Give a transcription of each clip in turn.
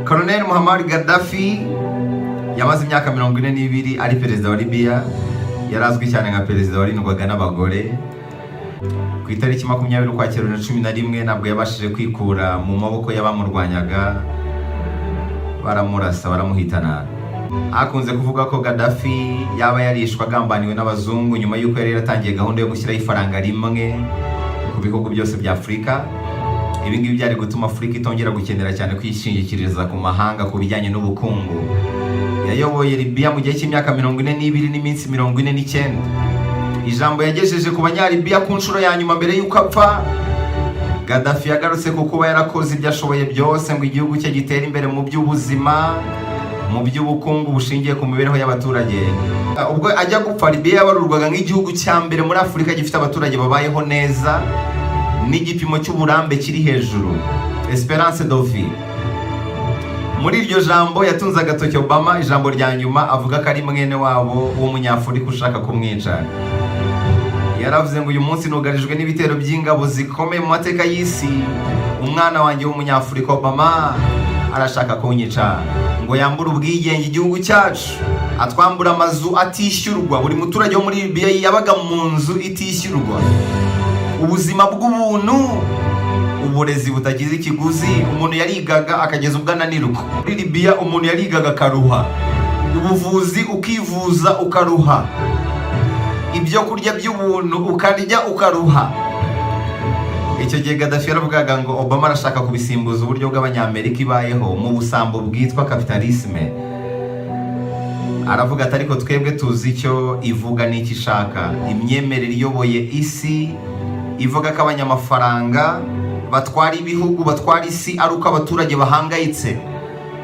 Colonel Muammar Gaddafi yamaze imyaka 42 ari perezida wa Libya. Yari azwi cyane nka perezida warindwaga n'abagore. Ku itariki 20 Ukwakira 2011, ntabwo yabashije kwikura mu maboko y'abamurwanyaga, baramurasa baramuhitana. Hakunze kuvuga ko Gaddafi yaba yarishwe agambaniwe n'abazungu, nyuma y'uko yari yaratangiye gahunda yo gushyiraho ifaranga rimwe ku bihugu byose bya Afurika. Ibi ngibi byari gutuma Afurika itongera gukenera cyane kwishingikiriza ku mahanga ku bijyanye n'ubukungu. Yayoboye Libya mu gihe cy'imyaka 42 n'iminsi 49. Ijambo yagejeje ku Banyalibiya ku nshuro ya nyuma mbere y'uko apfa, Gaddafi yagarutse ku kuba yarakoze ibyo ashoboye byose ngo igihugu cye gitere imbere mu by'ubuzima, mu by'ubukungu bushingiye ku mibereho y'abaturage. Ubwo ajya gupfa, Libya yabarurwaga nk'igihugu cya mbere muri Afurika gifite abaturage babayeho neza n'igipimo cy'uburambe kiri hejuru, espérance de vie. Muri iryo jambo yatunze agatoki Obama ijambo rya nyuma, avuga ko ari mwene wabo w'Umunyafurika ushaka kumwica. Yaravuze ngo: "Uyu munsi nugarijwe n'ibitero by'ingabo zikomeye mu mateka y'isi. Umwana wanjye w'Umunyafurika Obama arashaka kunyica ngo yambure ubwigenge igihugu cyacu, atwambura amazu atishyurwa." Buri muturage wo muri Libya yabaga mu nzu itishyurwa, ubuzima bw'ubuntu, uburezi butagize ikiguzi. Umuntu yarigaga akageza ubwo ananirwa. Muri Libya umuntu yarigaga akaruha, ubuvuzi ukivuza ukaruha, ibyo kurya by'ubuntu ukarya ukaruha. Icyo gihe Gaddafi yaravugaga ngo Obama arashaka kubisimbuza uburyo bw'Abanyamerika ibayeho mu busambo bwitwa capitalisme. Aravuga ati: "Ariko twebwe tuzi icyo ivuga n'icyo ishaka." Imyemerere iyoboye isi ivuga ko abanyamafaranga batwara ibihugu, batwara isi, ari uko abaturage bahangayitse.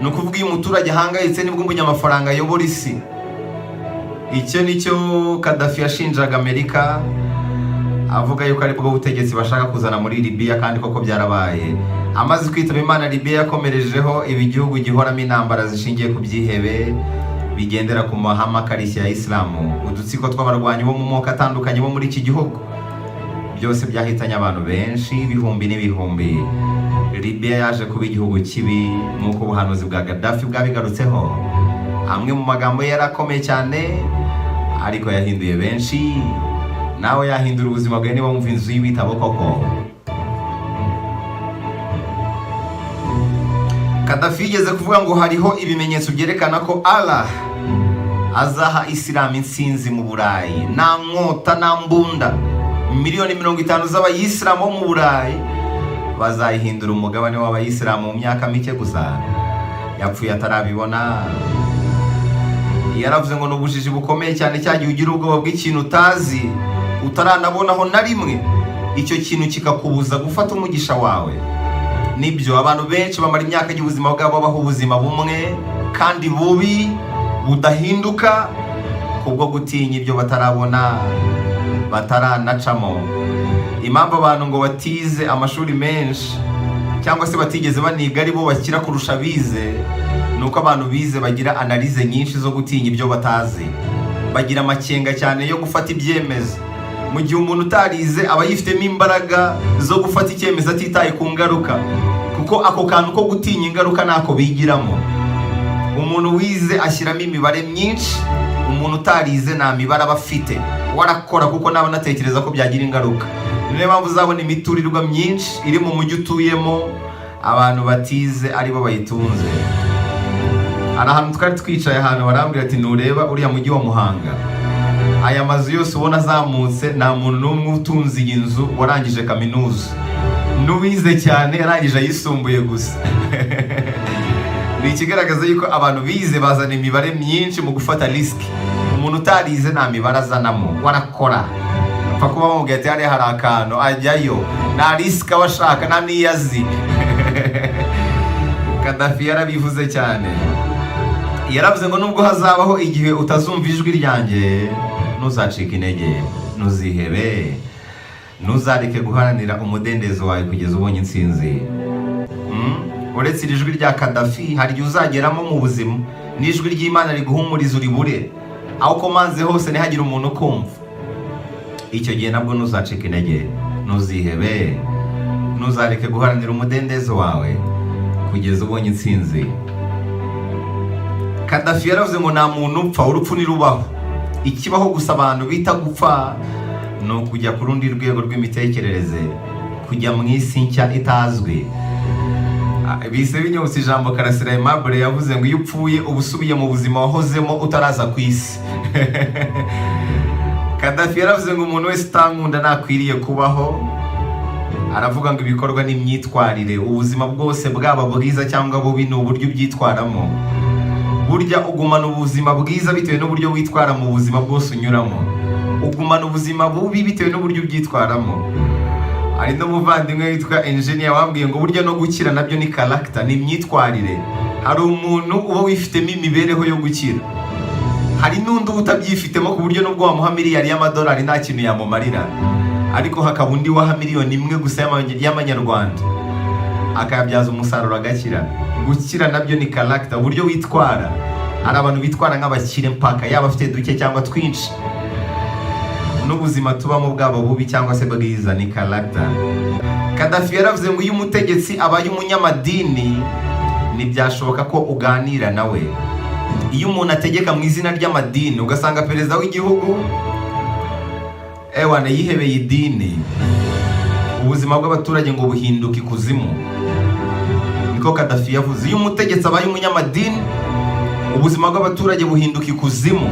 Ni ukuvuga, iyo umuturage ahangayitse nibwo umunyamafaranga ayobora isi. Icyo nicyo Gaddafi yashinjaga Amerika, avuga yuko aribwo butegetsi bashaka kuzana muri Libya, kandi koko byarabaye. Amaze kwitaba Imana, Libya yakomerejeho ibi gihugu gihoramo intambara zishingiye ku byihebe bigendera ku mahame akarishye ya Isilamu. Udutsiko tw'abarwanyi bo mu moko atandukanye bo muri iki gihugu, byose byahitanye abantu benshi, ibihumbi n'ibihumbi. Libya yaje kuba igihugu kibi nk'uko ubuhanuzi bwa Gaddafi bwabigarutseho. Amwe mu magambo ye yari akomeye cyane, ariko yahinduye benshi. Nawe yahindura ubuzima bwawe niba wumva Inzu y'Ibitabo koko. Gaddafi yigeze kuvuga ngo hariho ibimenyetso byerekana ko Allah azaha Isilamu intsinzi mu Burayi, nta nkota, nta mbunda. Miliyoni 50 z'Abayisilamu bo mu Burayi bazayihindura umugabane w'Abayisilamu mu myaka mike gusa. Yapfuye atarabibona. Yaravuze ngo ni ubujiji bukomeye cyane cya gihe ugira ubwoba bw'ikintu utazi, utaranabonaho na rimwe, icyo kintu kikakubuza gufata umugisha wawe. Nibyo, abantu benshi bamara imyaka y'ubuzima bwabo babaho ubuzima bumwe kandi bubi budahinduka, kubwo gutinya ibyo batarabona, bataranacamo. Impamvu abantu ngo batize amashuri menshi cyangwa se batigeze baniga ari bo bakira kurusha abize, ni uko abantu bize bagira analyse nyinshi zo gutinya ibyo batazi, bagira amakenga cyane yo gufata ibyemezo, mu gihe umuntu utarize aba yifitemo imbaraga zo gufata icyemezo atitaye ku ngaruka, kuko ako kantu ko gutinya ingaruka ntako bigiramo. Umuntu wize ashyiramo imibare myinshi, umuntu utarize nta mibare aba afite, warakora kuko naba anatekereza ko byagira ingaruka. Niyo mpamvu uzabona imiturirwa myinshi iri mu mujyi utuyemo, abantu batize aribo bayitunze. Hari ahantu twari twicaye, ahantu barambwira ati: "Ntureba uriya mujyi wa Muhanga, aya mazu yose ubona azamutse, nta muntu n'umwe utunze iyi nzu warangije kaminuza. N'uwize cyane yarangije ayisumbuye gusa." Ni ikigaragaza yuko abantu bize bazana imibare myinshi mu gufata risk. Umuntu utarize nta mibare azanamo, warakora, apfa kuba bamubwiye ati hariya hari akantu, ajyayo, nta risk aba ashaka, nta n'iyo azi. Kadafi yarabivuze cyane. Yaravuze ngo nubwo hazabaho igihe utazumva ijwi ryanjye, ntuzacike intege, ntuzihebe, ntuzareke guharanira umudendezo wawe kugeza ubonye intsinzi. Uretse iri jwi rya Kadafi, hari igihe uzageramo mu buzima n'ijwi ry'Imana riguhumuriza uribure, aho ukomanze hose ntihagire umuntu ukumva. Icyo gihe nabwo ntuzacike intege, ntuzihebe, ntuzareke guharanira umudendezo wawe kugeza ubonye intsinzi. Kugeza ubonye intsinzi. Kadafi yaravuze ngo nta muntu upfa, urupfu ntirubaho. Ikibaho gusa abantu bita gupfa ni ukujya ku rundi rwego rw'imitekerereze, kujya mu isi nshya itazwi. Bise binyibutsa ijambo Karasira Aimable yavuze ngo iyo upfuye uba usubiye mu buzima wahozemo utaraza ku isi. Kadafi yaravuze ngo umuntu wese utankunda ntakwiriye kubaho. Aravuga ngo ibikorwa n'imyitwarire, ubuzima bwose bwaba bwiza cyangwa bubi, ni uburyo ubyitwaramo. Burya ugumana ubuzima bwiza bitewe n'uburyo witwara mu buzima bwose unyuramo, ugumana ubuzima bubi bitewe n'uburyo ubyitwaramo. Hari n'umuvandimwe witwa engineer wambwiye ngo burya no gukira nabyo ni character, ni imyitwarire. Hari umuntu uba wifitemo imibereho yo gukira, hari n'undi uba utabyifitemo, ku buryo nubwo wamuha miliyari y'amadolari nta kintu yamumarira. Ariko hakaba undi waha miliyoni 1 gusa y'amanyarwanda akayabyaza umusaruro agakira. Gukira nabyo ni character, uburyo witwara. Hari abantu bitwara nk'abakire mpaka, yaba afite duke cyangwa twinshi. N'ubuzima tubamo, bwaba bubi cyangwa se bwiza, ni character. Kadafi yaravuze ngo iyo umutegetsi abaye umunyamadini ntibyashoboka ko uganira nawe. Iyo umuntu ategeka mu izina ry'amadini, ugasanga perezida w'igihugu ewana yihebeye idini, ubuzima bw'abaturage ngo buhinduka ikuzimu. Niko Kadafi yavuze. Iyo umutegetsi abaye umunyamadini, ubuzima bw'abaturage buhinduka ikuzimu.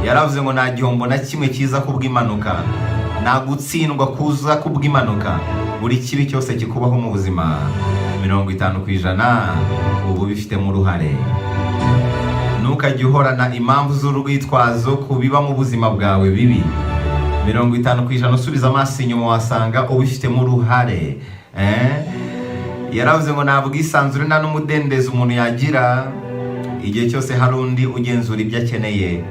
Yaravuze ngo nta gihombo na kimwe kiza kubw'impanuka, nta gutsindwa kuza kubw'impanuka. Buri kibi cyose kikubaho mu buzima, 50% uba ubifitemo uruhare. Ntukajye uhorana impamvu z'urwitwazo ku biba mu buzima bwawe bibi. 50% usubiza amaso inyuma wasanga ubifitemo uruhare, eh? Yaravuze ngo nta bwisanzure nta n'umudendezo umuntu yagira igihe cyose hari undi ugenzura ibyo akeneye.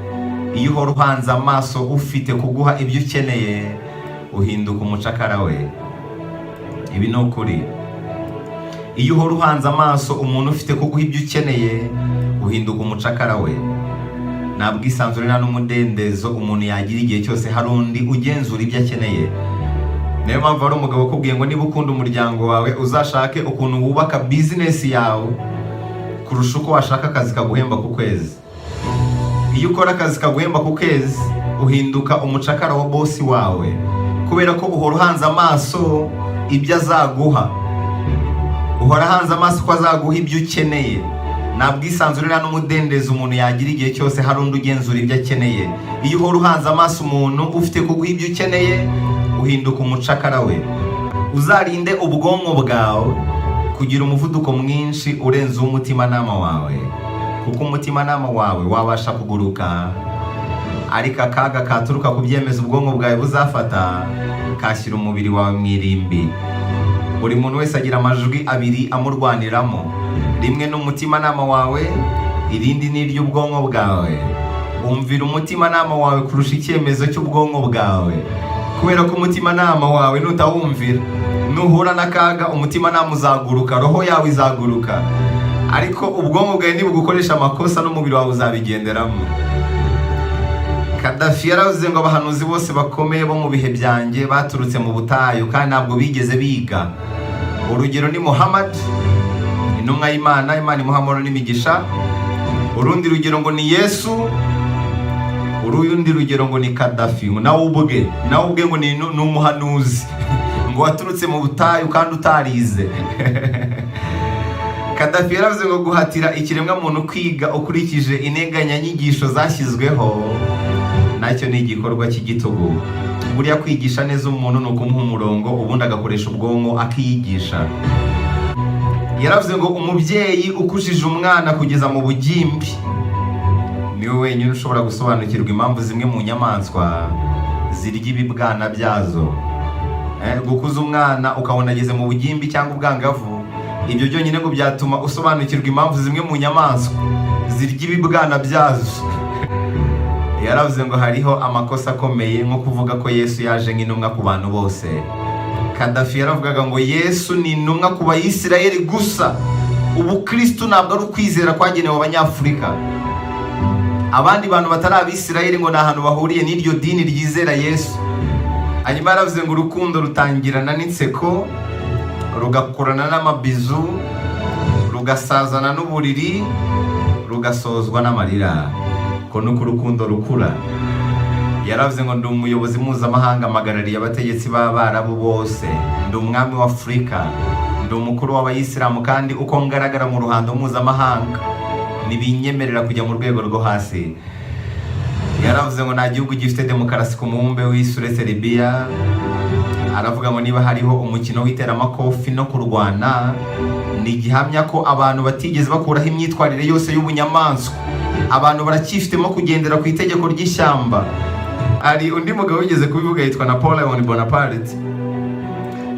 Iyo uhora uhanze amaso ufite kuguha ibyo ukeneye, uhinduka umucakara we. Ibi ni ukuri. Iyo uhora uhanze amaso umuntu ufite kuguha ibyo ukeneye, uhinduka umucakara we. Nta bwisanzure nta n'umudendezo umuntu yagira igihe cyose hari undi ugenzura ibyo akeneye. Niyo mpamvu hari umugabo ukubwiye ngo niba ukunda umuryango wawe, uzashake ukuntu wubaka bizinesi yawe kurusha uko washaka akazi kaguhemba ku kwezi. Iyo ukora akazi kaguhemba ku kwezi, uhinduka umucakara wa bosi wawe, kubera ko uhora uhanze amaso ibyo azaguha, uhora ahanze amaso ko azaguha ibyo ukeneye. Nta bwisanzure nta n'umudendezo umuntu yagira igihe cyose hari undi ugenzura ibyo akeneye. Iyo uhora uhanze amaso umuntu ufite kuguha ibyo ukeneye, uhinduka umucakara we. Uzarinde ubwonko bwawe kugira umuvuduko mwinshi urenze uw'umutimanama wawe, kuko umutimanama wawe wabasha kuguruka, ariko akaga katuruka ku byemezo ubwonko bwawe buzafata kashyira umubiri wawe mu irimbi. Buri muntu wese agira amajwi abiri amurwaniramo: rimwe ni umutimanama wawe, irindi ni iry'ubwonko bwawe. Umvira umutimanama wawe kurusha icyemezo cy'ubwonko bwawe, kubera ko umutimanama wawe nutawumvira, nuhura n'akaga umutimanama uzaguruka, roho yawe izaguruka, ariko ubwonko bwawe nibugukoresha amakosa n'umubiri wawe uzabigenderamo. Kadafi yaravuze ngo abahanuzi bose bakomeye bo mu bihe byanjye baturutse mu butayu kandi ntabwo bigeze biga. Urugero ni Muhammad, intumwa y'Imana, Imana imuha amahoro n'imigisha. Urundi rugero ngo ni Yesu. Urundi rugero ngo ni Kadafi nawe ubwe ngo ni umuhanuzi ngo waturutse mu butayu kandi utarize. Kadafi yaravuze ngo guhatira ikiremwamuntu kwiga ukurikije integanyanyigisho zashyizweho nacyo ni igikorwa cy'igitugu. Buriya kwigisha neza umuntu ni ukumuha umurongo, ubundi agakoresha ubwonko akiyigisha. Yaravuze ngo umubyeyi ukujije umwana kugeza mu bugimbi niwe wenyine ushobora gusobanukirwa impamvu zimwe mu nyamaswa zirya ibibwana byazo. Gukuza umwana ukabona ageze mu bugimbi cyangwa ubwangavu, ibyo byonyine ngo byatuma usobanukirwa impamvu zimwe mu nyamaswa zirya ibibwana byazo. Yaravuze ngo hariho amakosa akomeye nko kuvuga ko Yesu yaje nk'intumwa ku bantu bose. Kadafi yaravugaga ngo Yesu ni intumwa ku Bayisirayeli gusa. Ubukristu ntabwo ari ukwizera kwagenewe Abanyafurika. Abandi bantu batari Abisirayeli ngo ni ahantu bahuriye n'iryo dini ryizera Yesu. Hanyuma yaravuze ngo urukundo rutangirana n'inseko, rugakurana n'amabizu. Rugasazana n'uburiri, rugasozwa n'amarira. Ko nuko urukundo rukura. Yaravuze ngo: "Ndi umuyobozi mpuzamahanga, mpagarariye abategetsi b'Abarabu bose, ndi umwami w'Afurika, ndi umukuru w'Abayisilamu, kandi uko ngaragara mu ruhando mpuzamahanga ntibinyemerera kujya mu rwego rwo hasi." Yaravuze ngo nta gihugu gifite demokarasi ku mubumbe w'isi uretse Libiya. Aravuga ngo niba hariho umukino w'iteramakofi no kurwana, ni igihamya ko abantu batigeze bakuraho imyitwarire yose y'ubunyamaswa. Abantu baracyifitemo kugendera ku itegeko ry'ishyamba. Hari undi mugabo wigeze kubivuga yitwa Napoleon Bonaparte.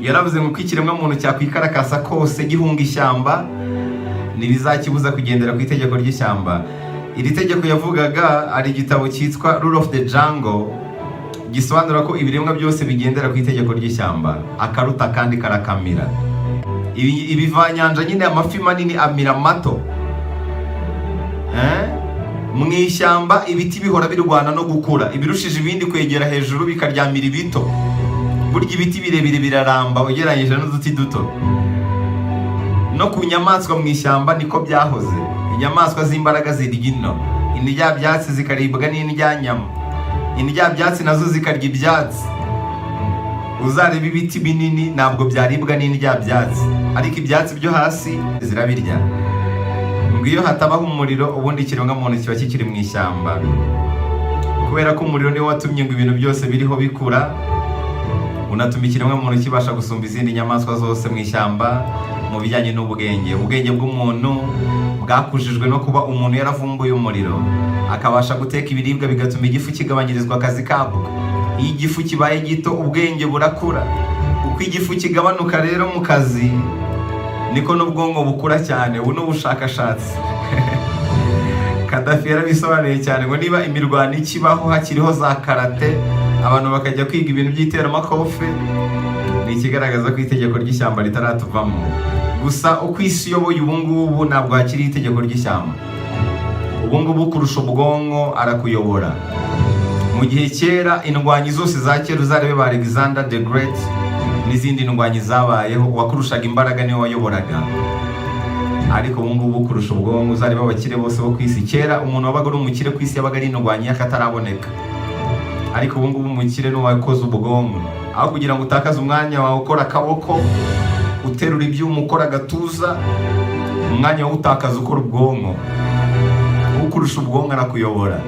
Yaravuze ngo uko ikiremwamuntu cyakwikaragasa kose gihunga ishyamba, ntibizakibuza kugendera ku itegeko ry'ishyamba. Iri tegeko yavugaga ari igitabo cyitwa Rule of the Jungle, gisobanura ko ibiremwa byose bigendera ku itegeko ry'ishyamba, akaruta kandi karakamira. Ibivanyanja nyine, amafi manini amira mato. Eh? Mu ishyamba ibiti bihora birwana no gukura, ibirushije ibindi kwegera hejuru bikaryamira ibito. Burya ibiti birebire biraramba ugereranyije n'uduti duto. No ku nyamaswa mu ishyamba niko byahoze. Inyamaswa z'imbaraga zirya ino indyabyatsi, zikaribwa n'indyanyama, indyabyatsi nazo zikarya ibyatsi. Uzareba ibiti binini ntabwo byaribwa n'indyabyatsi, ariko ibyatsi byo hasi zirabirya. Ngo iyo hatabaho umuriro, ubundi ikiremwamuntu kiba kikiri mu ishyamba, kubera ko umuriro niwo watumye ngo ibintu byose biriho bikura, unatuma ikiremwamuntu kibasha gusumba izindi nyamaswa zose mu ishyamba mu bijyanye n'ubwenge. Ubwenge bw'umuntu bwakujijwe no kuba umuntu yaravumbuye umuriro, akabasha guteka ibiribwa, bigatuma igifu kigabanyirizwa akazi kabwo. Iyo igifu kibaye gito, ubwenge burakura. Uko igifu kigabanuka rero mu kazi, niko n'ubwonko bukura cyane. Ubu ni ubushakashatsi. Kadafi yarabisobanuye cyane ngo niba imirwano ikibaho, hakiriho za karate, abantu bakajya kwiga ibintu by'iteramakofe, ni ikigaragaza ko itegeko ry'ishyamba ritaratuvamo. Gusa uko isi iyoboye ubu ngubu, ntabwo hakiriho itegeko ry'ishyamba. Ubu ngubu kurusha ubwonko arakuyobora, mu gihe kera indwanyi zose za kera, uzarebe ba Alexander the Great n'izindi ndwanyi zabayeho, uwakurushaga imbaraga niwe wayoboraga. Ariko ubu ngubu kurusha ubwonko, uzarebe abakire bose bo ku isi. Kera umuntu wabaga ari umukire ku isi yabaga ari indwanyi y'akataraboneka, ariko ubu ngubu umukire ni uwakoze ubwonko. Aho kugira ngo utakaze umwanya wawe ukora akaboko, uterura ibyuma, ukora agatuza, umwanya wowe utakaza ukora ubwonko. Ukurusha ubwonko arakuyobora.